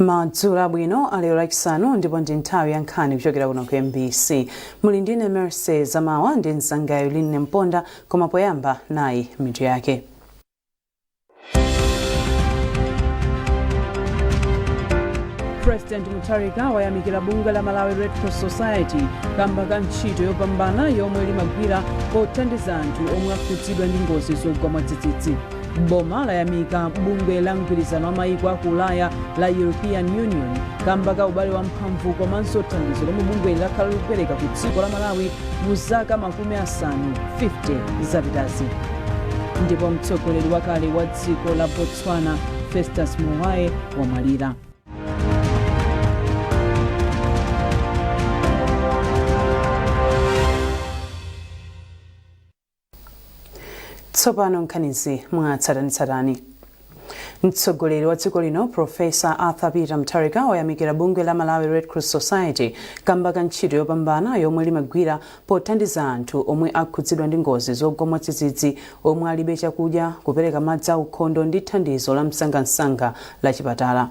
Madzulo abwino alero Lachisanu, ndipo ndi nthawi ya nkhani kuchokera kuno ku MBC. Muli ndine Mercy Zamawa ndi mzangayo Linne Mponda, koma poyamba nayi mitu yake. President Mutharika wayamikira bungwe la Malawi Red Cross Society kamba ka ntchito yopambana yomwe limagwira pothandiza anthu omwe akhudzidwa ndi ngozi zogwa mwadzidzidzi. Boma layamika bungwe la mgwirizano wa mayiko aku Ulaya la European Union kamba ka ubale wamphamvu komanso thandizo lomwe bungweli lakhala likupereka ku dziko la Malawi mu zaka 50 zapitazi. Ndipo mtsogoleri wakale wa dziko la Botswana, Festus Mogae, wamwalira. Tsopano nkhanizi mwatsatanetsatane. Mtsogoleri wa dziko lino, Professor Arthur Peter Mutharika, wayamikira bungwe la Malawi Red Cross Society kamba ka ntchito yopambana yomwe limagwira pothandiza anthu omwe akhudzidwa ndi ngozi zogwa mwadzidzidzi, omwe alibe chakudya, kupereka madzi aukhondo ndi thandizo la msangamsanga la chipatala.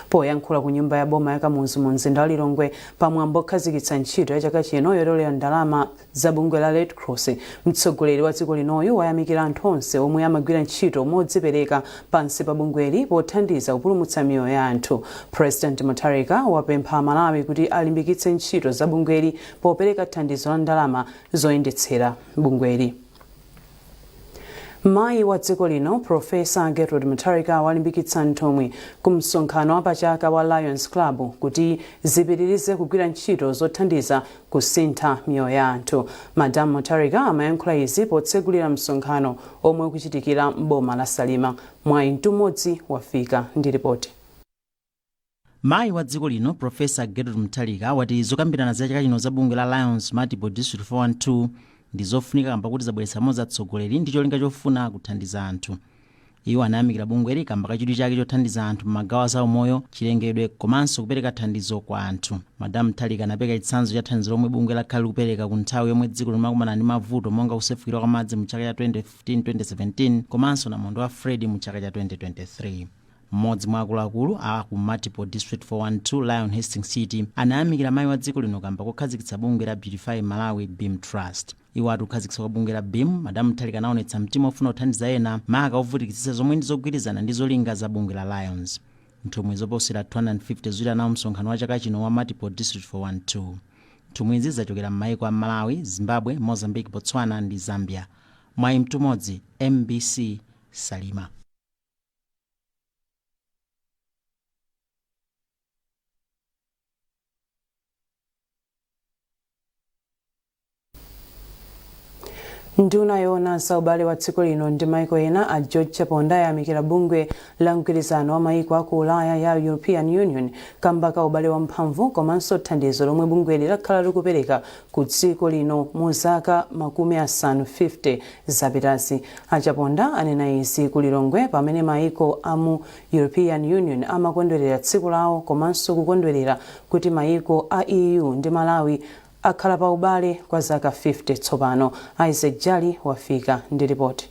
Poyankhula ku nyumba ya boma ya Kamuzu mu mzinda wa Lilongwe pamwambo okhazikitsa ntchito ya chaka chino yotolera ndalama za bungwe la Red Cross, mtsogoleri wa dziko linoyu wayamikira anthu onse omwe amagwira ntchito modzipereka pansi pa bungweli pothandiza kupulumutsa miyoyo ya anthu. President Mutharika wapempha Amalawi kuti alimbikitse ntchito za bungweli popereka thandizo la ndalama zoyendetsera bungweli. Mayi wa dziko lino, Professor Gertrude Mutharika, walimbikitsa nthumwi ku msonkhano wa pachaka wa Lions Club kuti zipitirize kugwira ntchito zothandiza kusintha miyoyo ya anthu. Madam Mutharika amayankhula izi potsegulira msonkhano omwe ukuchitikira m'boma la Salima. Mwayi Mtumodzi wafika ndi ripoti. Mayi wa dziko lino, Professor Gertrude Mutharika, wati zokambirana za chaka chino za bungwe la Lions Multiple District 412 ndi zofunika kamba kuti zabweretsa pamodzi atsogoleri ndi cholinga chofuna kuthandiza anthu. Iwo anayamikira bungweli kamba ka chidwi chake chothandiza anthu m'magawo a zaumoyo, chilengedwe komanso kupereka thandizo kwa anthu. Madam Mutharika anapereka chitsanzo cha thandizo lomwe bungwe lakhala likupereka ku nthawi yomwe dziko limakumana ndi mavuto monga kusefukira kwa madzi mu chaka cha 2015-2017 komanso namondwe wa Freddy mu chaka cha 2023. Mmodzi mwa akuluakulu a ku Multiple District 412, Lion Hastings Chiti, anayamikira mayi wa dziko lino kamba kokhazikitsa bungwe la Beautify Malawi Beam Trust. Iwo ati kukhazikitsa kwa bungwe la Beam, Madam Mutharika anaonetsa mtima ofuna kuthandiza ena, maka ovutikitsitsa, zomwe ndi zogwirizana ndi zolinga za bungwe la Lions. Nthumwi zoposera 250 zikuchita nawo msonkhano wa chaka chino wa Multiple District 412. Nthumwizi zachokera m'mayiko a Malawi, Zimbabwe, Mozambique, Botswana ndi Zambia. Mwayi Mtumodzi, MBC, Salima. Nduna yoona za ubale wa dziko lino ndi maiko ena, a George Chaponda, ayamikira bungwe la mgwirizano wa maiko aku Ulaya ya European Union kamba ka ubale wamphamvu komanso thandizo lomwe bungweli lakhala likupereka ku dziko lino mu zaka 50 zapitazi. A Chaponda anena izi ku Lilongwe pamene maiko a mu European Union amakondwerera tsiku lawo komanso kukondwerera kuti maiko a EU ndi Malawi akhala pa ubale kwa zaka 50 tsopano. Isaac Jali wafika ndi ripoti.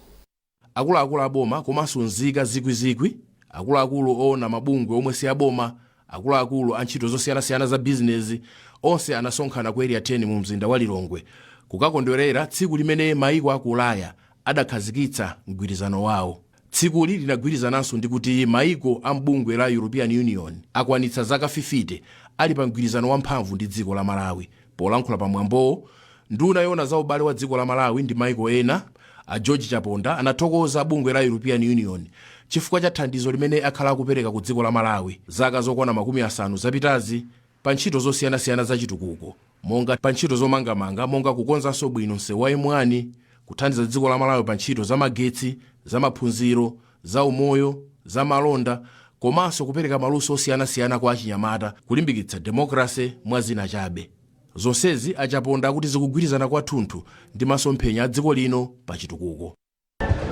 Akuluakulu a boma komanso nzika zikwizikwi, akuluakulu oona mabungwe omwe si aboma, akuluakulu a ntchito zosiyanasiyana za bizinezi, onse anasonkhana ku Area 10 mu mzinda wa Lilongwe kukakondwerera tsiku limene maiko aku Ulaya adakhazikitsa mgwirizano wawo. Tsikuli linagwirizananso ndi kuti maiko a m'bungwe la European Union akwanitsa zaka 50 ali pa mgwirizano wamphamvu ndi dziko la Malawi. Polankhula pa mwambowo, nduna yoona za ubale wa dziko la Malawi ndi maiko ena, a George Chaponda, anathokoza bungwe la European Union chifukwa cha thandizo limene akhala akupereka ku dziko la Malawi zaka zokwana 50 zapitazi pa ntchito zosiyanasiyana za chitukuko, monga pa ntchito zomangamanga monga kukonzanso bwino msewu wa M1, kuthandiza dziko la Malawi pa ntchito za magetsi, za maphunziro, za umoyo, za malonda komanso kupereka maluso osiyanasiyana kwa achinyamata, kulimbikitsa democracy, mwa zina chabe. Zonsezi a Chaponda akuti zikugwirizana kwathunthu ndi masomphenya a dziko lino pa chitukuko.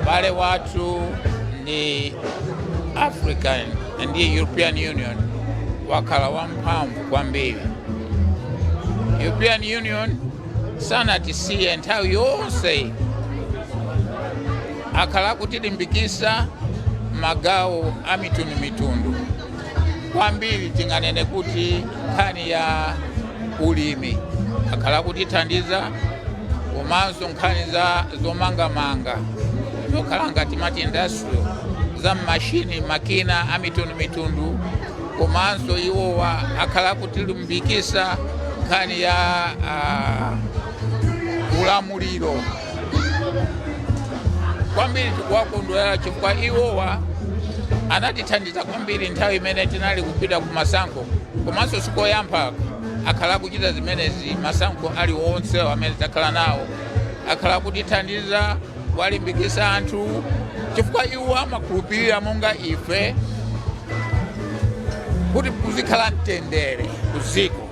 Ubale wathu ndi African ndi European Union wakhala wamphamvu kwambiri. European Union sanatisiye nthawi yonse, akhala akutilimbikisa magawo a mitundumitundu. Kwambiri tinganene kuti nkhani ya ulimi akhala kutithandiza, komanso nkhani za zomangamanga zokhala ngati mati industrial za mmashini, makina a mitundumitundu. Komanso iwowa akhala kutilimbikisa nkhani ya ulamuliro. Kwambiri tikuwakondwera chifukwa iwowa anatithandiza kwambiri nthawi imene tinali kupita ku masankho. Komanso sikoyamba, akhala kuchita zimenezi masankho aliwonse amene takhala nawo. Akhala kutithandiza kuwalimbikisa anthu chifukwa iwo amakhulupirira monga ife kuti kuzikhala mtendere kuziko.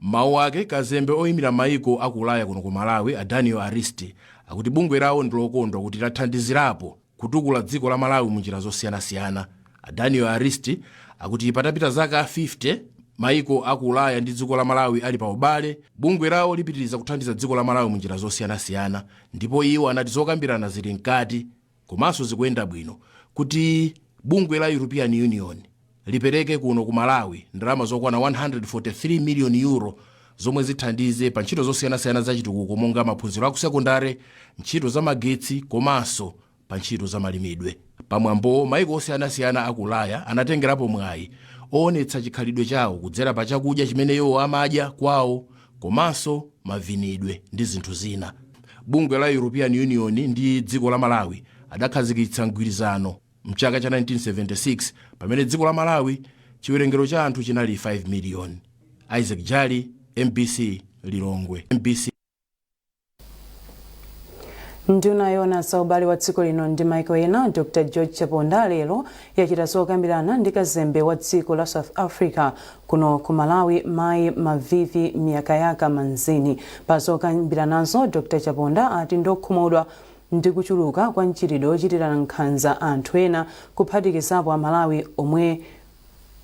Mawu ake, kazembe oyimira maiko aku Ulaya kuno ku Malawi, a Daniel Aristi, akuti bungwe lawo ndilokondwa kuti lathandizirapo kutukula dziko la Malawi munjira zosiyanasiyana. A Daniel Aristi akuti patapita zaka 50 maiko aku Ulaya ndi dziko la Malawi ali pa ubale, bungwe lawo lipitiriza kuthandiza dziko la Malawi munjira zosiyanasiyana. Ndipo iwo anati zokambirana zili mkati komanso zikuyenda bwino kuti bungwe la European Union lipereke kuno ku Malawi ndalama zokwana 143 million euro zomwe zithandize pa ntchito zosiyanasiyana zachitukuko, monga maphunziro aku sekondare, ntchito za magetsi komanso pa ntchito za malimidwe. Pamwambowo, maiko osiyanasiyana aku Ulaya anatengerapo mwayi oonetsa chikhalidwe chawo kudzera pa chakudya chimene iwo amadya kwawo komanso mavinidwe ndi zinthu zina. Bungwe la European Union ndi dziko la Malawi adakhazikitsa mgwirizano mchaka cha 1976, pamene dziko la Malawi chiwerengero cha anthu chinali 5 million. Isaac Jali, MBC, Lilongwe. MBC. Nduna yoona za ubale wa dziko lino ndi maiko ena, Dr George Chaponda, lero yachita zokambirana ndi kazembe wa dziko la South Africa kuno ku Malawi, Mayi Mavivi Myakayaka Manzini. Pa zokambiranazo, Dr Chaponda ati ndokhumudwa ndi kuchuluka kwa mchitidwe ochitirana nkhanza anthu ena, kuphatikizapo Amalawi omwe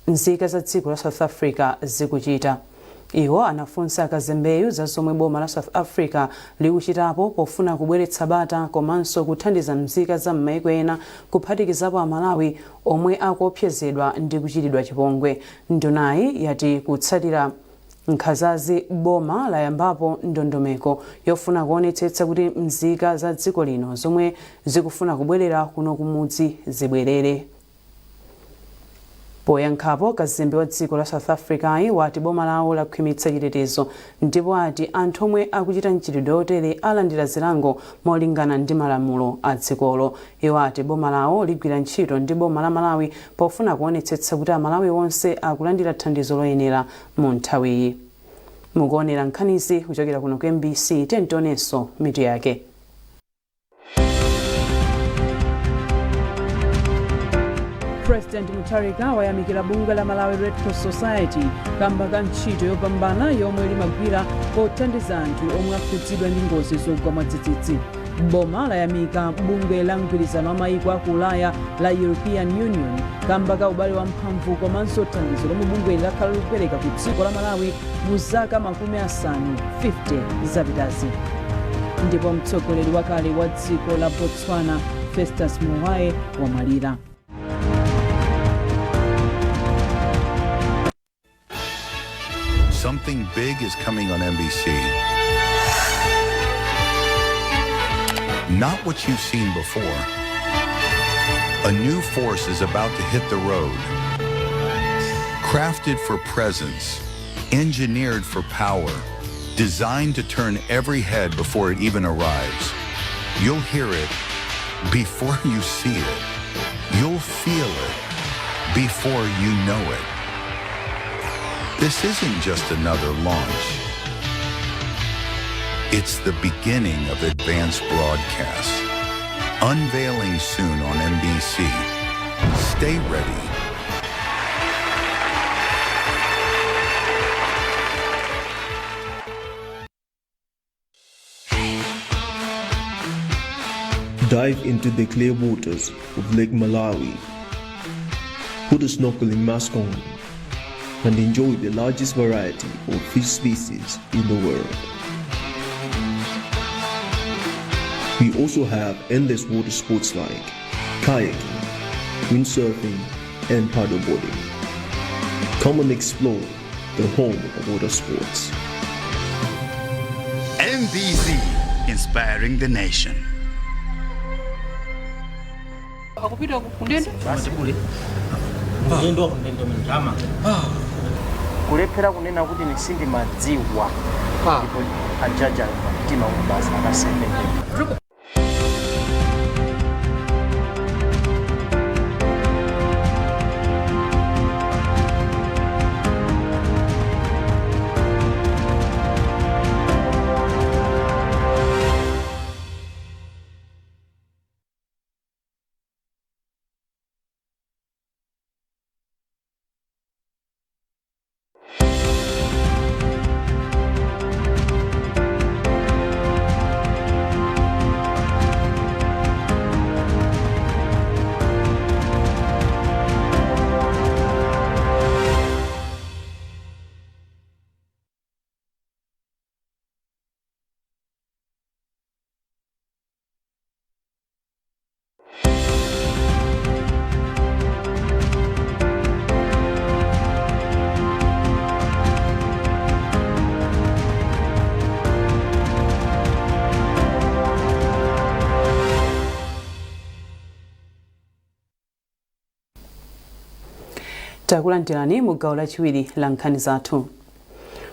nzika za dziko la South Africa zikuchita. Iwo anafunsa akazembeyu za zomwe boma la South Africa likuchitapo pofuna kubweretsa bata komanso kuthandiza nzika za m'maiko ena, kuphatikizapo Amalawi omwe akuopsezedwa ndi kuchitidwa chipongwe. Ndunayi yati kutsatira nkhanzazi, boma layambapo ndondomeko yofuna kuonetsetsa kuti nzika za dziko lino zomwe zikufuna kubwerera kuno kumudzi zibwerere. Poyankhapo, kazembe wa dziko la South Africa wati boma lawo lakhwimitsa chitetezo ndipo ati anthu omwe akuchita mchitidwe otere alandira zilango molingana ndi malamulo a dzikolo. Iwo ati boma lawo ligwira ntchito ndi boma la Malawi pofuna kuonetsetsa kuti Amalawi onse akulandira thandizo loyenera mu nthawiyi. Mukuonera nkhanizi kuchokera kuno ku MBC. Tentonenso mitu yake. President Mutharika wayamikira bungwe la Malawi Red Cross Society kamba ka ntchito yopambana yomwe limagwira pothandiza anthu omwe akhudzidwa ndi ngozi zogwa mwadzidzidzi. Boma layamika bungwe la mgwirizano wa mayiko aku Ulaya la European Union kamba ka ubale wamphamvu komanso thandizo lomwe bungweli lakhala likupereka ku dziko la Malawi mu zaka 50 zapitazi. Ndipo mtsogoleri wakale wa dziko la Botswana, Festus Mogae, wamwalira. Something big is coming on MBC. Not what you've seen before. A new force is about to hit the road. Crafted for presence, engineered for power, designed to turn every head before it even arrives. You'll hear it before you see it. You'll feel it before you know it. This isn't just another launch. It's the beginning of advanced broadcasts. Unveiling soon on MBC. Stay ready. Dive into the clear waters of Lake Malawi. Put a snorkeling mask on and enjoy the largest variety of fish species in the world. We also have endless water sports like kayaking, windsurfing, and paddleboarding. Come and explore the home of water sports. MBC, inspiring the nation. Akupita kundende. Mlendo kundende mndama. Kulephera kunena kuti ine sindimadziwa, ndipo ajaji alimba mtima kuti basi akasemere. Takulandirani mu gawo lachiwiri la nkhani zathu.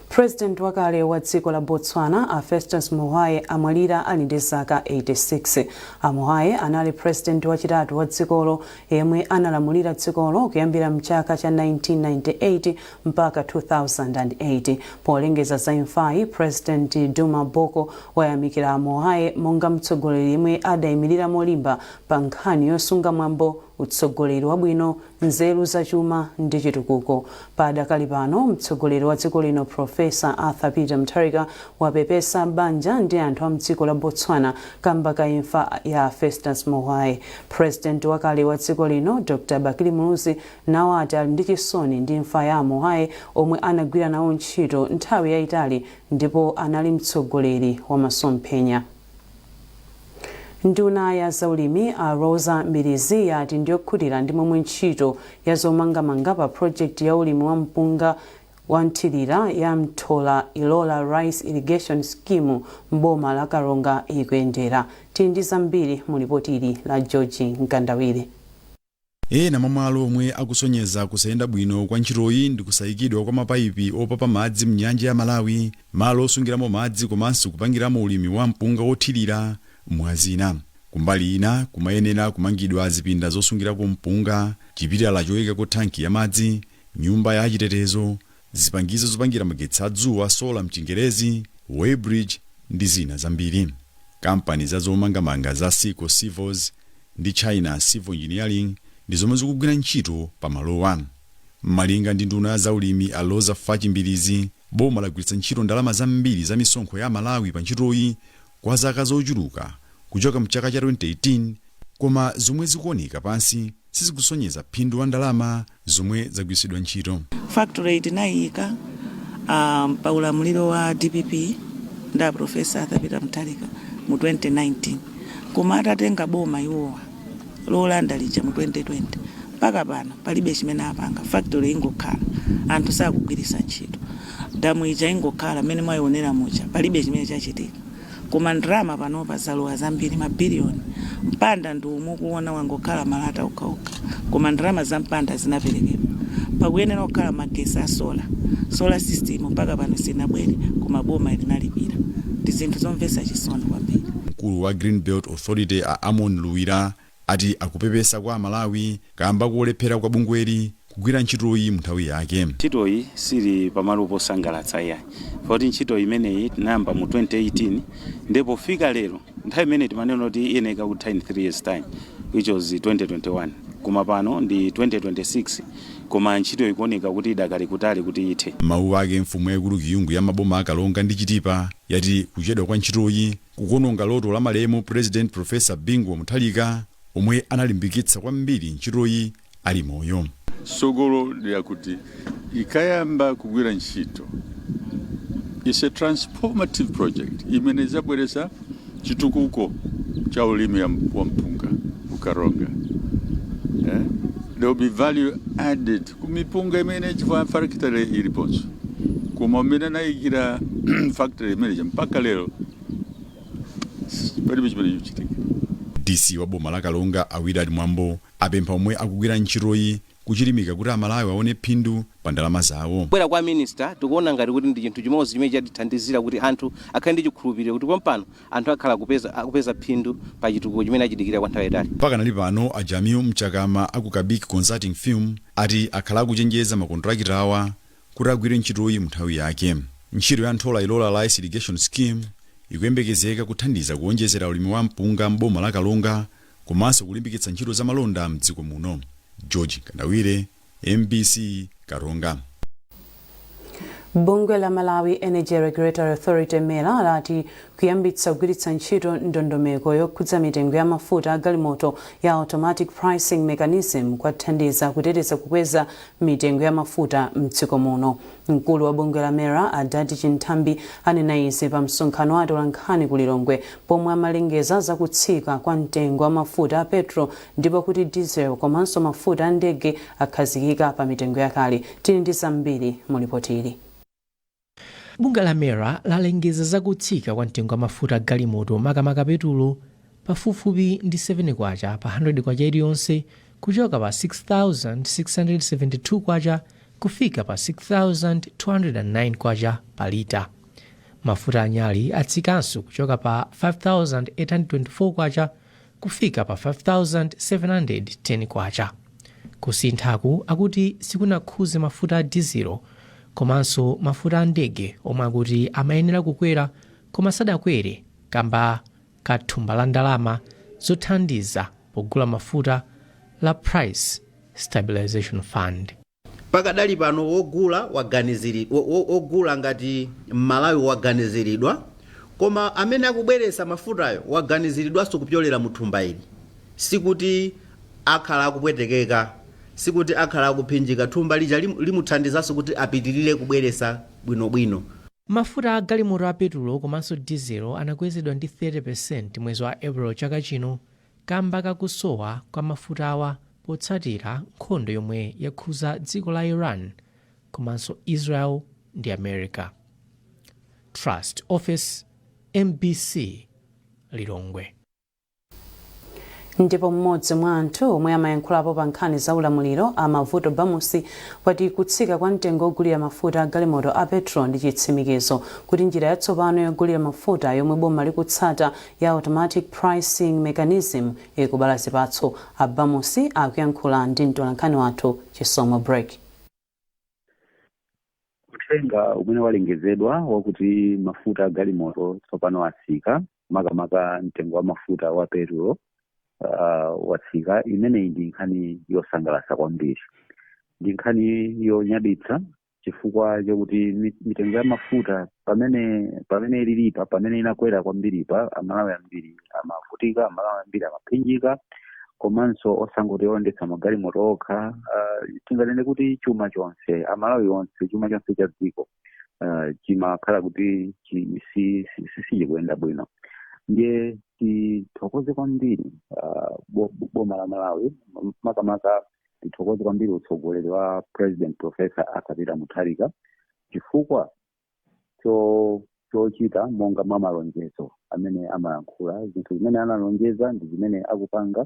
President wakale wa dziko la Botswana, a Festus Mogae, amwalira ali ndi zaka 86. A Mogae anali president wachitatu wa dzikolo yemwe analamulira dzikolo kuyambira mchaka cha 1998 mpaka 2008. Polengeza za imfayi, President Duma Boko wayamikira a Mogae monga mtsogoleri yemwe adayimirira molimba pa nkhani yosunga mwambo, utsogoleri wabwino, nzeru zachuma ndi chitukuko. Padakali pano, mtsogoleri wa dziko lino, Profesa Arthur Peter Mutharika, wapepesa banja ndi anthu a mdziko la Botswana kamba ka imfa ya Festus Mogae. President wakale wa dziko lino, Dr Bakili Muluzi, nawo ati ali ndi chisoni ndi imfa ya Mogae, omwe anagwira nawo ntchito nthawi yayitali ndipo anali mtsogoleri wa masomphenya. Nduna ya zaulimi, a Roza Mbilizi, yati ndiyokhutira ndi momwe ntchito ya zomangamanga pa project ya ulimi wa mpunga wa nthirira ya Mthola Ilola Rice Irrigation Scheme mboma la Karonga ikuyendera. Tili ndi zambiri mu lipoti ili la George Mkandawire. Ena mwa malo omwe akusonyeza kusayenda bwino kwa ntchitoyi ndi kusayikidwa kwa mapayipi opapa madzi mnyanja ya Malawi, malo osungiramo madzi komanso kupangiramo ulimi wa mpunga wothirira, mwazina. Kumbali ina, kumayenera kumangidwa zipinda zosungirako mpunga, chipilala choyikako thanki ya madzi, nyumba ya chitetezo, zipangizo zopangira magetsi adzuwa, solar mchingerezi, weighbridge ndi zina zambiri. Kampani za zomangamanga za Sico Civils ndi China Civil Engineering ndi zomwe zikugwira ntchito pamalowa. Malinga ndi nduna ya zaulimi, a Roza Fatch Mbilizi, boma lagwiritsa ntchito ndalama zambiri za misonkho ya Malawi pa ntchitoyi kwa zaka zochuluka kuchoka mchaka cha 2018, koma zomwe zikuoneka pansi sizikusonyeza phindu la ndalama zomwe zagwiritsidwa ntchito. Factory tinayika pa ulamuliro wa DPP ndi Profesa Arthur Peter Mutharika mu 2019, koma atatenga boma iwowa lolanda lija mu 2020 mpaka pano palibe chimene apanga. Factory ingokhala, anthu sakugwiritsa ntchito. Damu ija ingokhala mmene mwayionera muja, palibe chimene chachitika, koma ndalama panopa zalowa zambiri, mabiliyoni. Mpanda ndi umwe kuona wangokhala malata okhaokha, koma ndalama za mpanda zinaperekedwa. Pakuyenera kukhala magesi a solar, solar system, mpaka pano sinabwere, koma boma linalipira. Ndi zinthu zomvetsa chisoni kwambiri. Mkulu wa Green Belt Authority, a Amon Luwira, ati akupepesa kwa Amalawi kamba kulephera kwa bungweli kugwira ntchitoyi mu nthawi yake. Ntchitoyi sili pamalo posangalatsa iyayi, poti ntchito imeneyi tinayamba mu 2018, ndipo fika lero, nthawi imene timanena kuti iyeneka kutha in 3 years time, which was 2021, koma pano ndi 2026, koma ntchito ikuoneka kuti idakali kutali kuti ithe. Mawu ake, mfumu yaikulu Kiyungu ya maboma a Karonga ndi Chitipa yati kuchedwa kwa ntchitoyi kukuononga loto la malemu President Profesa Bingu wa Mutharika, omwe analimbikitsa kwambiri ntchitoyi ali moyo. Sogolo lyakuti ikayamba kugwira ntchito, is a transformative project imene izabweresa chitukuko cha ulimi wa mpunga ku Karonga, eh? There will be value added kumipunga imene, chifukwa factory iliponso, koma umene anayikira factory imeneja mpaka lero palibe chimene chikuchitika. DC wa boma la Karonga, a Willard Mwambo, apempha omwe akugwira ntchitoyi kuchilimika kuti Amalawi aone phindu pa ndalama zawo. Kubwera kwa minister tikuona ngati kuti ndi chinthu chimodzi chimene chatithandizira kuti anthu akhale ndi chikhulupiriro kuti pompano anthu akhala akupeza phindu pa chitukuko chimene achidikira kwa nthawi yayitali. Pakanali pano, a Jamil Mchakama aku Kabiki Consulting Firm ati akhala akuchenjeza makontrakitawa kuti agwire ntchitoyi mu nthawi yake. Ntchito ya Nthola Ilola Rice Irrigation Scheme ikuyembekezeka kuthandiza kuwonjezera ulimi wa mpunga m'boma la Karonga komanso kulimbikitsa ntchito za malonda mdziko muno. George Kandawire, MBC, Karonga. Bungwe la Malawi Energy Regulatory Authority, MERA, lati kuyambitsa kugwiritsa ntchito ndondomeko yokhudza mitengo ya mafuta a galimoto ya automatic pricing mechanism kwathandiza kuteteza kukweza mitengo ya mafuta mdziko muno. Mkulu wa bungwe la MERA, Adadi Chinthambi, anena izi pa msonkhano wa atolankhani ku Lilongwe pomwe amalengeza zakutsika kwa mtengo wa mafuta a petrol, ndipo kuti diesel komanso mafuta a ndege akhazikika pa mitengo yakale. Tili ndi zambiri mu ripoti ili. Bungwe la MERA lalengeza zakutsika kwa mtengo wa mafuta a galimoto, makamaka petulo, pafupifupi ndi 7 kwacha pa 100 kwacha iliyonse, kuchoka pa 6672 kwacha kufika pa 6209 kwacha pa lita. Mafuta anyali atsikanso kuchoka pa 5824 kwacha kufika pa 5710 kwacha. Kusinthaku akuti sikunakhuze mafuta a dizelo komanso mafuta a ndege, omwe akuti amayenera kukwera koma sadakwere kamba ka thumba la ndalama zothandiza pogula mafuta la Price Stabilization Fund. Pakadali pano wogula wogula ngati Mmalawi waganiziridwa, koma amene akubweretsa mafutayo waganiziridwanso kupyolera mu thumba ili. Sikuti akhala akupwetekeka, sikuti akhala akuphinjika. Thumba lija limuthandizanso kuti apitirire kubweretsa bwinobwino. Mafuta a galimoto a petulo komanso dizelo anakwezedwa ndi 30% mwezi wa April chaka chino kamba kakusowa kwa mafutawa potsatira nkhondo yomwe yakhuza dziko la Iran komanso Israel ndi America. Trust Office, MBC, Lilongwe. Ndipo mmodzi mwa anthu omwe amayankhulapo pa nkhani za ulamuliro, a Mavuto Bamusi, wati kutsika kwa mtengo ogulira mafuta a galimoto a petrol ndi chitsimikizo kuti njira yatsopano yogulira mafuta yomwe boma likutsata ya automatic pricing mechanism ikubala zipatso. A Bamusi akuyankhula ndi mtolankhani wathu Chisomo Break. Uthenga umene walengezedwa wakuti mafuta a galimoto tsopano atsika, makamaka mtengo wa mafuta wa petulo watsika, imeneyi ndi nkhani yosangalatsa kwambiri, ndi nkhani yonyaditsa, chifukwa chokuti mitengo ya mafuta pamene ililipa, pamene inakwera kwambiripa, Amalawi ambiri amavutika, Amalawi ambiri amaphinjika, komanso osangoti oyendetsa magalimoto okha, tinganene kuti chuma chonse, Amalawi onse, chuma chonse cha dziko chimakhala kuti sichikuyenda bwino. Ndiye tithokoze kwambiri boma la Malawi, makamaka tithokoze kwambiri utsogoleri wa President Professor Arthur Peter Mutharika, chifukwa chochita monga mwa malonjezo amene amayankhula. Zinthu zimene analonjeza ndi zimene akupanga,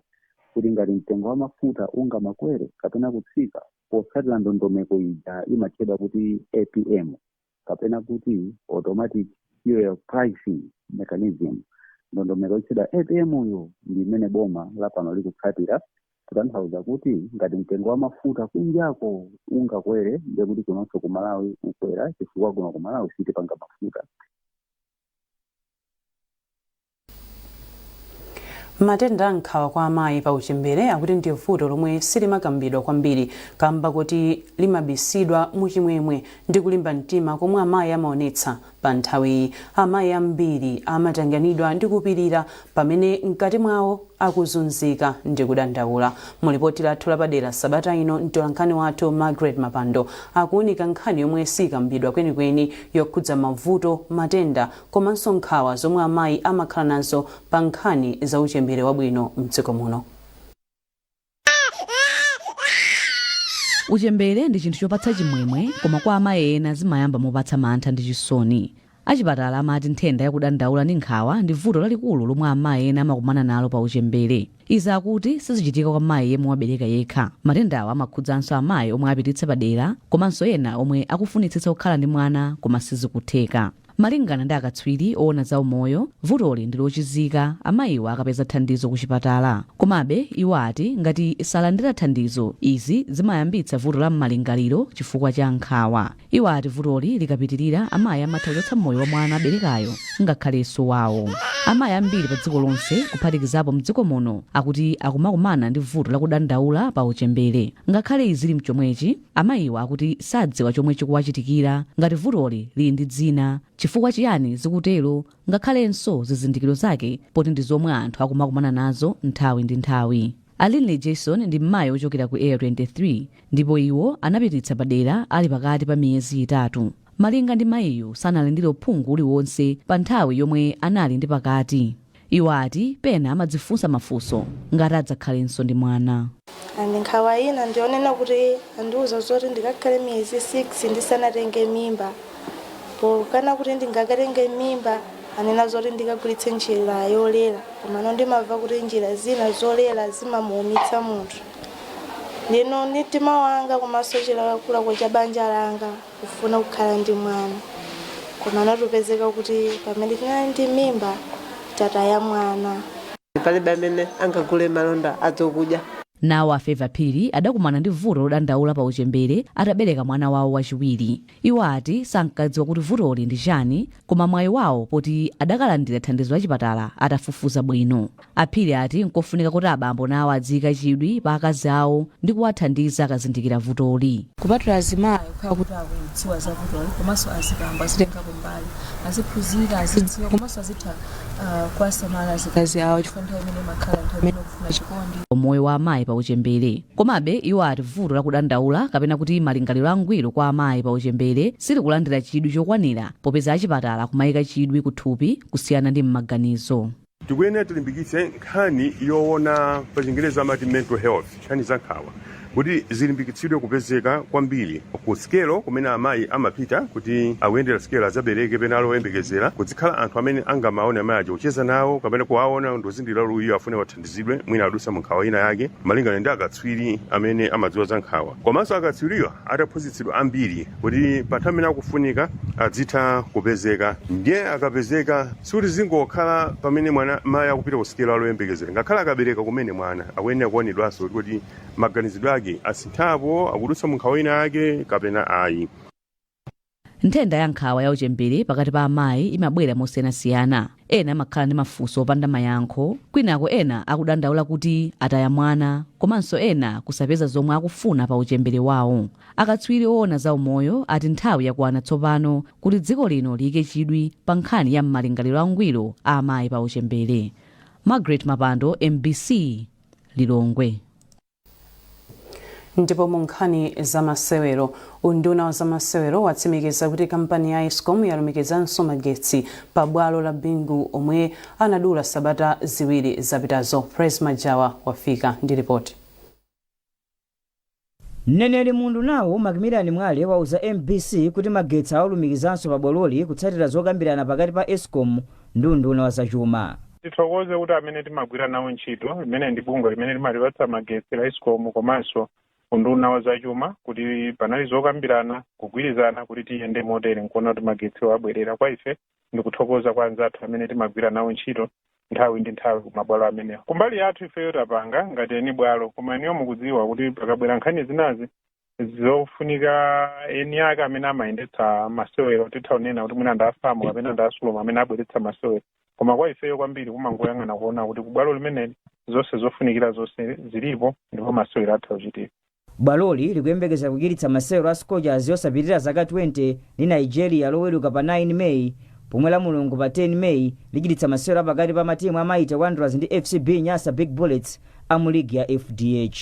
kuti ngati mtengo wa mafuta ungamakwere kapena kutsika potsatira ndondomeko ija imatchedwa kuti APM, kapena kuti automatic fuel pricing mechanism, ndondomeko yotchedwa APM yo ndi imene boma lapano likutsatira, kutanthauza kuti ngati mtengo wa mafuta kunjako ungakwere, ndiye kuti kunonso ku Malawi ukwera, chifukwa kuno ku Malawi sitipanga mafuta. Matenda a nkhawa kwa amayi pa uchembere akuti ndi vuto lomwe silimakambidwa kwambiri kamba kuti limabisidwa muchimwemwe ndi kulimba mtima komwe amayi amaonetsa pa nthawiyi. Amayi ambiri amatanganidwa ndi kupirira pamene mkati mwawo akuzunzika ndi kudandaula. Mu lipoti lathu lapadera sabata ino, mtolankhani wathu Margaret Mapando akuunika nkhani yomwe sikambidwa kwenikweni yokhudza mavuto, matenda komanso nkhawa zomwe amayi amakhala nazo pa nkhani za uchembere wabwino mdziko muno. Uchembere ndi chinthu chopatsa chimwemwe, koma kwa amayi ena zimayamba mopatsa mantha ndi chisoni. Achipatala amati nthenda yakudandaula ndi nkhawa ndi vuto lalikulu lomwe amayi ena amakumana nalo pa uchembere. Izi akuti sizichitika kwa mayi yemwe wabereka yekha. Matendawa amakhudzanso amayi omwe apititsa padera komanso ena omwe akufunitsitsa kukhala ndi mwana koma sizikutheka. Malingana ndi akatswiri oona za umoyo, vutoli ndi lochizika amayiwa akapeza thandizo ku chipatala. Komabe iwo ati ngati salandira thandizo, izi zimayambitsa vuto la m'malingaliro chifukwa cha nkhawa. Iwo ati vutoli likapitirira, amayi amatha kuchotsa moyo wa mwana aberekayo ngakhalenso wawo. Amayi ambiri pa dziko lonse, kuphatikizapo mdziko muno, akuti akumakumana ndi vuto lakudandaula pa uchembere. Ngakhale izi zili mchomwechi, amayiwa akuti sadziwa chomwe chikuwachitikira, ngati vutoli lili ndi dzina, chifukwa chiyani zikutero, ngakhalenso zizindikiro zake, poti ndi zomwe anthu akumakumana nazo nthawi ndi nthawi. A Linley Jason ndi mmayi ochokera ku Area 23 ndipo iwo anapititsa padera ali pakati pa miyezi 3. Malinga ndi mayiyu, sanalandire uphungu uliwonse pa nthawi yomwe anali ndi pakati. Iwo ati pena amadzifunsa mafunso ngati adzakhalenso ndi mwana. And nkhawa ina ndionena kuti andiuza zoti ndikakhale miyezi 6 ndisanatenge mimba. Pokana kuti ndingakatenge mimba, anena zoti ndikagwiritse njira yolera, komano ndimamva kuti njira zina zolera zimamuumitsa munthu. Ndino ndi mtima wanga komanso chilakolako cha banja langa kufuna kukhala ndi mwana, komano tupezeka kuti pamene tinali ndi mimba tataya mwana. Palibe amene angagule malonda adzokudya. Nawo a Favor Phiri adakumana ndi vuto lodandaula pa uchembere atabereka mwana wawo wachiwiri. Iwo ati sankadziwa kuti vutoli ndi chani, koma mwayi wawo poti adakalandira thandizo la chipatala atafufuza bwino. Aphiri ati nkofunika kuti abambo nawo adziyika chidwi pa akazi awo ndi kuwathandiza akazindikira vutoli. Kupatula azimayi kukhala kuti akudziwa za vutoli, komanso azibambo azitengapo mbali, aziphunzira, azidziwa komanso azitha kuwasamala azikazi awo, chifukwa nthawi imene imakhala nthawi imene ukufuna chikondi. Moyo wa amayi pa uchembere. Komabe iwo ati vuto lakudandaula kapena kuti malingaliro angwiro kwa amayi pa uchembere silikulandira chidwi chokwanira, popeza achipatala akumayika chidwi kuthupi kusiyana ndi m'maganizo. Tikuyenera tilimbikitse nkhani yoona, pa Chingerezi amati mental health, nkhani za nkhawa kuti zilimbikitsidwe kupezeka kwambiri ku sikelo kumene amayi amapita kuti akuyendera sikelo, adzabereke pena aloyembekezera, kuzikhala anthu amene angamaone amayi aja, kucheza nawo kapena kuwaona ndozindikira uyu afune wathandizidwe, mwina adusa mu nkhawa ina yake, malingana ndi akatswiri amene amadziwa za nkhawa, komanso akatswiriwa ataphunzitsidwa ambiri kuti pa nthawi imene akufunika adzitha kupezeka. Ndiye akapezeka, sikuti zingokhala pamene mwana mayi akupita ku sikelo aloyembekezera, ngakhale akabereka kumene mwana akuyenera kuonedwanso kuti maganizidwe ake asinthapo, akudutsa mu nkhawa ina yake kapena ayi. Nthenda ya nkhawa ya uchembere pakati pa amayi imabwera mosiyanasiyana. Ena amakhala ndi mafunso opanda mayankho, kwinako ena akudandaula kuti ataya mwana, komanso ena kusapeza zomwe akufuna pa uchembere wawo. Akatswiri oona za umoyo ati nthawi yakwana tsopano kuti dziko lino liyike chidwi pa nkhani ya m'malingaliro angwiro a amayi pa uchembere. Margaret Mapando, MBC, Lilongwe. Ndipo mu nkhani zamasewero, unduna wa zamasewero watsimikiza kuti kampani ya ESCOM yalumikizanso magetsi pa bwalo la Bingu omwe anadula sabata 2 zapitazo. Praise Majawa wafika ndi ripoti. Mneneri mu undunawu, Macmillan Mwale, wauza MBC kuti magetsi awalumikizanso pa bwaloli kutsatira zokambirana pakati pa ESCOM ndi unduna wa zachuma. Tithokoze kuti amene timagwira nawo ntchito, limene ndi bungwe limene limatipatsa magetsi la ESCOM komanso unduna wa zachuma, kuti panali zokambirana, kugwirizana kuti tiyende motere, nkuona kuti magetsiwo abwerera. Kwa ife ndikuthokoza kwa anzathu amene timagwira nawo ntchito nthawi ndi nthawi kumabwalo amenewa. Kumbali yathu ifeyo tapanga ngati eni bwalo, koma eniyo mukudziwa kuti pakabwera nkhani zinazi zofunika eni ake amene amayendetsa masewero, titha kunena kuti mwina ndi a FAM kapena ndi a SULOM amene abweretsa masewero, koma kwa ifeyo kwambiri kumangoyang'ana kuona kuti kubwalo limeneli zonse zofunikira zonse zilipo ndipo masewero atha kuchitika. Bwaloli likuyembekeza kuchititsa masewero a Scorchers yosapitirira zaka 20 ndi Nigeria Loweruka pa 9 May, pomwe la Mulungu pa 10 May lichititsa masewero apakati pa matimu a Mighty Wanderers ndi FCB Nyasa Big Bullets a mu ligi ya FDH.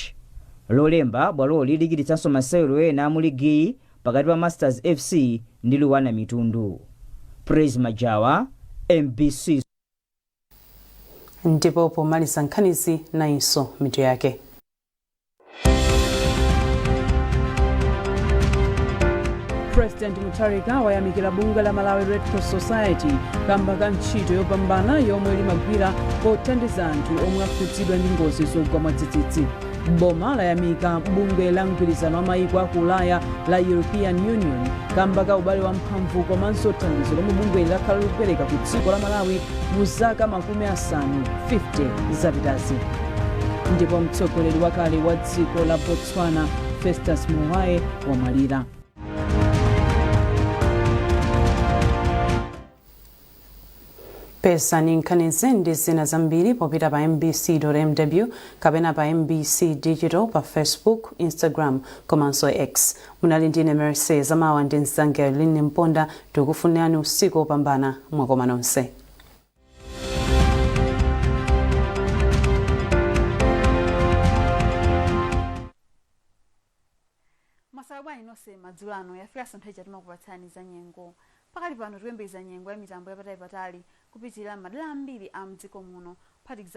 Lolemba bwaloli lichititsanso masewero ena a mu ligiyi pakati pa Masters FC ndi Luanar Mitundu. Praise Majawa, MBC. Ndipo pomaliza nkhanizi, nayinso mitu yake. President Mutharika wayamikira bungwe la Malawi Red Cross Society kamba ka ntchito yopambana yomwe limagwira pothandiza anthu omwe akhudzidwa ndi ngozi zogwa mwadzidzidzi. Boma layamika bungwe la mgwirizano wa mayiko aku Ulaya la European Union kamba ka ubale wamphamvu komanso thandizo lomwe bungweli lakhala likupereka ku dziko la Malawi mu zaka 50 zapitazi. Ndipo mtsogoleri wakale wa dziko la Botswana, Festus Mogae, wamwalira. Pezani nkhanizi ndi zina zambiri popita pa mbc.mw kapena pa MBC Digital pa Facebook, Instagram komanso X. Munali ndine Mercy Zamawa ndi mnzanga Lynne Mponda. Tikufunirani usiku wopambana. Mwakoma nonse. Mwaswera bwanji nonse madzulo ano? Yafikanso nthawi ija timakupatsani za nyengo. Pakali pano tikuyembekeza nyengo ya mitambo yapatalipatali kupitirira madera ambiri a mdziko muno kuphatikiza